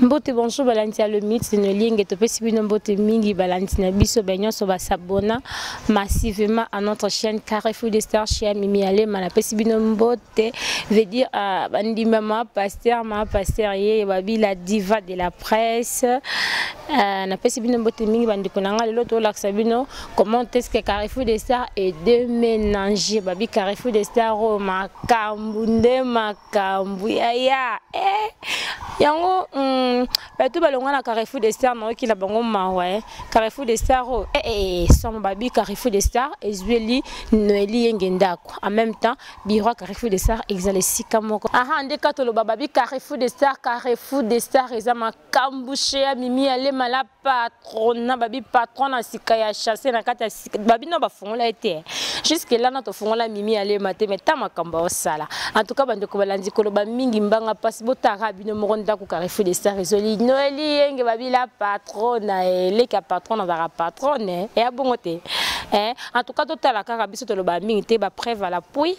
Mbote bonjour balandi ya le mythe de Nolingue topesi bino mbote mingi balandi na biso ba nyonso ba s'abonna massivement à notre chaîne Carrefour des Stars chez Mimi Alema napesi bino mbote veut dire euh, bandima ma pasteur ma pasteur ye babi la diva de la presse euh, napesi bino mbote mingi bandeko na nga lelo tolakisa bino comment est-ce que Carrefour des Stars est déménagé babi Carrefour des Stars oyo makambo nde makambo yaya eh yango bato balongwa na Carrefour des Stars nayoki na bango mawa eh. Carrefour des Stars oyo eh, eh, eh, somo babi Carrefour des Stars ezweli Noeli Yenge ndako en même temps bureau ya Carrefour des Stars ezala esika moko aha nde ka toloba babi Carrefour des Stars Carrefour des Stars eza makambo chez Mimi Alema la patrona babi patron na sika ya chasse na kati ya sika babi no bafongola ye te jusque là na tofongola mimi alema te mais ta makambo aosala en tout cas bandeko balandi koloba mingi mbanga mpasi botaka bino moko ndako carrefour de star ezoli noeli yenge babi la patrona eleki ya patron azalaka patrone eya bongo te en tout cas totala kaka biso toloba mingi te bapreuve à l'appui.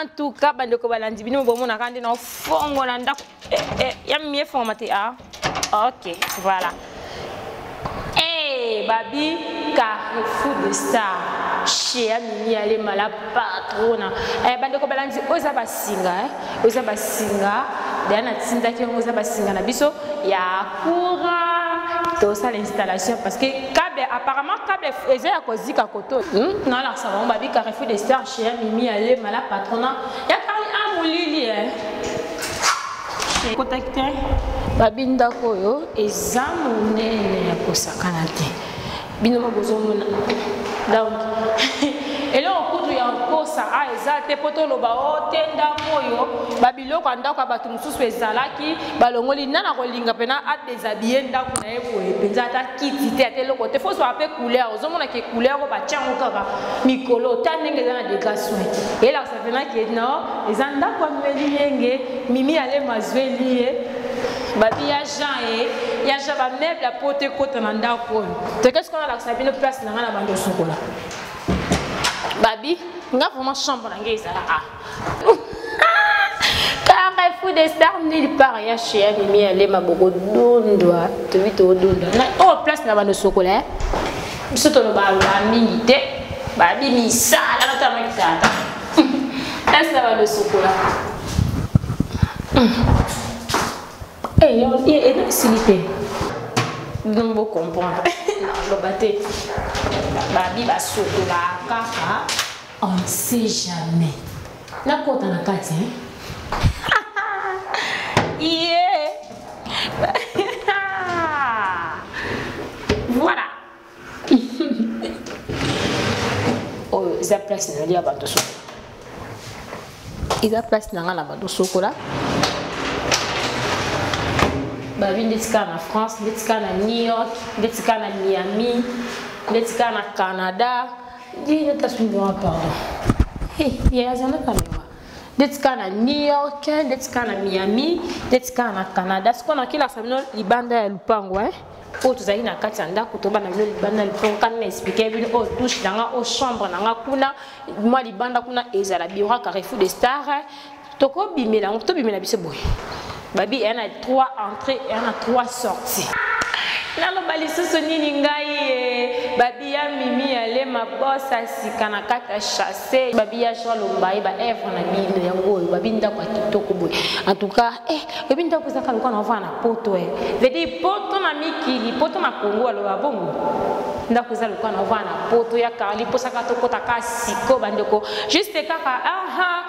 En tout cas bandeko balandi bino bomonaka nde naofongola ndako eh, eh, ya mimi efongama te ah ok voilà hey, eh, babi carrefour de star chez ya mimi alema la patrona eh, bandeko balandi oyo eza basinga eh? oyo eza basinga deya natindaki yango eza basinga na biso ya courant tosala installation parce que câble apparemment câble eza ya kozika koto hmm? nalakisa bango babi carrefour de star chez ya mimi alema la patrona ya kari a molili eh. kotaki te babi ndako oyo eza monene ya kosakana te bino mo bozomona donc eloko kutu ya nkosa a eza te mpo toloba o oh, te ndako oyo babiloko ya ndako ya bato mosusu ezalaki balongoli nana kolinga mpena adeshabille ndako na ye boye mpenza ata kiti te ata eloko te fozwaka mpe couleur ozomona ke couleur oyo batya yango kaka mikolo ta ndenge eza na degra soin elakisa mpena ke no eza ndako ya meli yenge mimi alema azweli ye babi ya jean ye ya jean bameuble ya poto ekota na ndako oyo toke sikoyo nalakisa bino place na ngai na bando osukola babi nga vraiment chambre na ngai ezala a Carrefour des stars nulle part ya chez ya mimi alema bokodondwa tobi todondwa na oyo oh, place na bando sokola eh? Biso toloba mingi te babi misala natala tata place na bando sokola eh, esili te bino bocomprendre naloba te babi basokola kaka on ne sait jamais nakota na kati hein? yeah. Voilà oyo eza place na lia bato sokola eza place na ngai na bato sokola babi ndeti kaka na france ndeti kaka na new york ndeti kaka na miami ndeti kaka na canada ndinatasumbaa pardon hey, yazana kamera ndeti kaka na new york ndeti kaka na miami ndeti kaka na canada sikoyo nakilakisa bino libanda ya lupango eh? oyo tozalaki na kati ya ndako tobanda bino libanda ya lupango kani na explike bino oyo douche na nga oyo chambre na nga kuna mwa libanda kuna ezala bureau ya carrefour de star tokobimela yango tobimela biso boye babi eya na 3 entrée eya na 3 sortie naloba lisusu nini ngai ye babi ya mimi ya lema bosa sika na kati ya chasse babi ya jean lombaye ba evre na bino yango oyo babi ndako ya kitoko boye en tout cas eh oyebi ndako ezaka lokola naovanda na poto e veut dire poto na mikili poto na congo aloba bongo ndako eza lokola naovanda na poto ya karli mposaka tokota ka siko bandeko juste kaka aha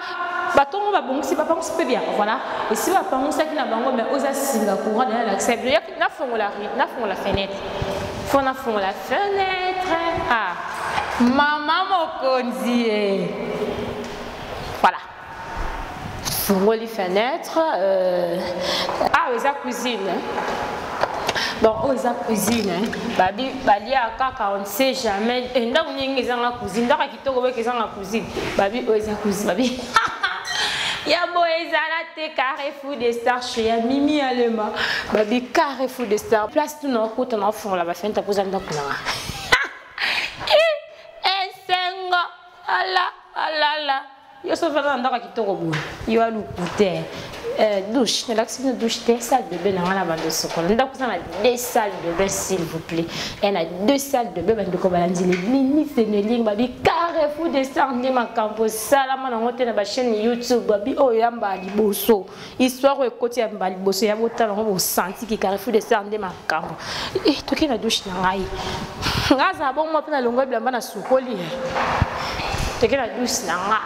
bato yango babongisi bapangisi mpe bien voilà esi bapangusaki na bango mais oza singa courant deja nalakisa bino nafongola nafongola fenêtre fo nafongola fenêtre ah mama mokonzi e voilà fongoli fenêtre euh, ah eza cuisine bon oyo eza cuisine babi balia kaka on ne sait jamais eh, ndako ndenge ezanga cuisine ndako ya kitoko boyeke ezanga cuisine babi oyo eza cuisine babi ya boye ezala te carrefour de star chez ya mimi alema babi carrefour de star place tuna okota na ofongola bafenêtre mpo eza ndako nanga. Yo so vanda na ndako ya kitoko boye. Yo alukute. Euh, douche nalakisi bino douche te salle de bain na ngai na bando sokola ndako eza na deux salles de bain s'il vous plaît e na deux salles de bain bandeko balandi le ministre neling babi carrefour de star nde makambo esalama nango te na bachaîne youtube babi oyo yamba liboso histoire oyo ekoti ya mbala liboso ya botala yango bosanti ki carrefour de star nde makambo eh, toke na douche na ngai ngai azala bongo mpe nalongoli bilamba na sukoli eh. Toke na douche na nga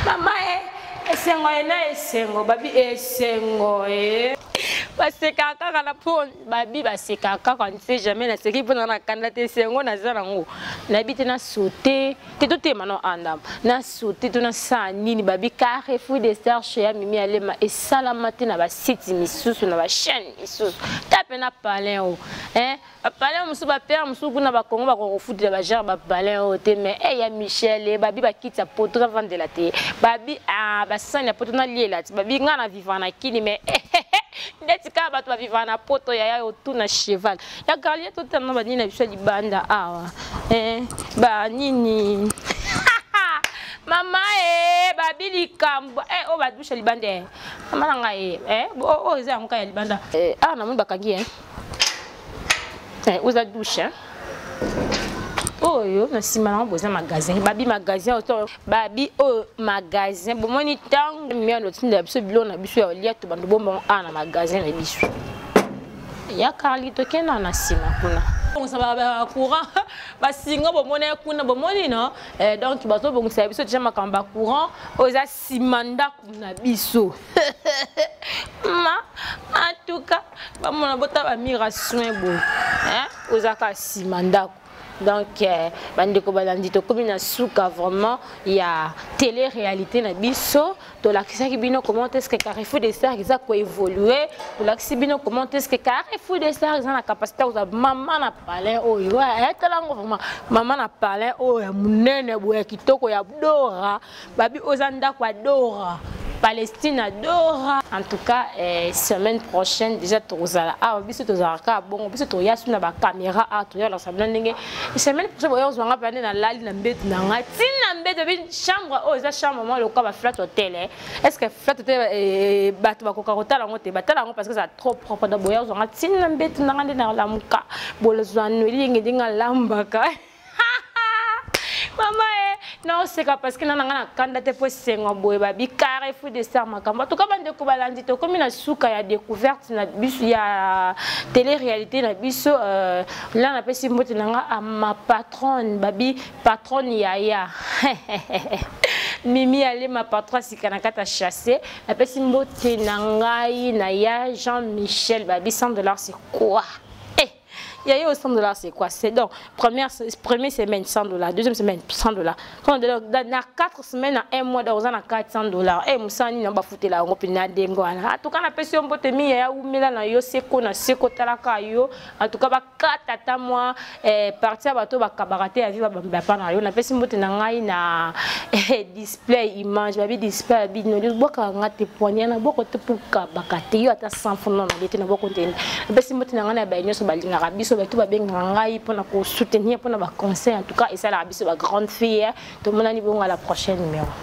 mama e eh, esengo ena esengo babi esengo e basekaka kaka na mpo babi basekaka kaka nse jamais naseki mpo na na kanda te esengo naza nango nayebi te na saute te totema no andam na saute to nasala nini babi carrefour de star chez ya mimi alema esalama te na basite misusu na bachaîne misusu ta mpe na palin o hein bapalin mosusu bapere mosusu kuna bakongo bakoka kofutela bagenre bapalin oyo te mais e ya michel eh, babi bakiti ya poto navandela te babi ah, basani ya poto naliela te babi ngai na vivre na kini mais eh, ndeti kaka bato bavivaka na poto yaya otuna cheval ya garlie totanga banini na biso ya libanda awa eh, banini mama e eh, babi likambo eh, oyo badusha libanda e mama na ngai eh, oyo eza yango kaka ya libanda awa namoni bakangi e oza douche oyo na nsima nango boza magasin babi magasin oto babi oyo magasin bomoni ntango miano otindela biso biloko na biso ya kolia to bando bombango awa na magasin na biso ya carli tokenda na nsima kuna bongisa bacourant basinga bomoni kuna bomoni no eh, donc bazobongisa biso deja makambo ya courant oyo eza nsima ndako na biso ma en tout cas bamona bota bamira soin boye ozalaka nsima ndako donc eh, bandeko balandi tokomi na suka vraiment ya télé réalité na biso tolakisaki bino comment est-ce que Carrefour des Stars eza koévolue tolakisi bino comment est-ce que Carrefour des Stars eza na capacité kozwa mama na palin oyo eh, tala yango vraiment mama na palin oyo ya monene boye ya kitoko ya dora babi oza ndako ya dora Palestine adora. En tout cas, eh, semaine prochaine, déjà, tozala. Ah, biso tozala ka bongo, biso toya sous na ba caméra, ah, toya la semaine ndenge. Semaine prochaine, boya ozwanga pa na lali na mbetu na nga. Tina mbetu bi chambre oh eza chambre moi lokola ba flat hôtel eh. Est-ce que flat hôtel eh, bato bakoka kotala yango te, batala yango parce que ça trop propre. Donc boya ozwanga tina mbetu na nga nde na lamuka. Bolozwa nweli yenge ndinga lambaka. mama e naoseka parce que nana nga na kanda te mpo esengo boye babi carrefour de star makambo atuka bandeko balandi tokomi na suka ya découverte na biso ya télé réalité na biso euh, la napesi mbote na nga a ma patronne babi patronne yaya mimi alema patron sika na kati ya chasse napesi mbote na ngai na ya jean michel babi 100 dollars c'est quoi Il y a eu 100 dollars, c'est quoi C'est donc, première, première semaine, 100 dollars, deuxième semaine, 100 dollars. Dans 4 semaines, un mois, dans 400 dollars. Eh, Moussa, ni n'a foutu la on pina dengo. En tout cas, na pesi mbote mi ya umela na yo seko na seko talaka yo. En tout cas, ba kata ta moi eh partir bato ba kabarate ya viva ba pa na yo. Na pesi mbote na ngai na eh, display image, ba bi display bi no boka ngate poignet na boko te puka bakate yo ata 100 francs na lete na boko te. Napesi mbote na ngai na baye nyonso balingaka biso bato babengaka ngai mpona kosoutenir mpona baconseil en tout cas esalaka biso bagrande fille tomonani bongo à la prochaine numéro.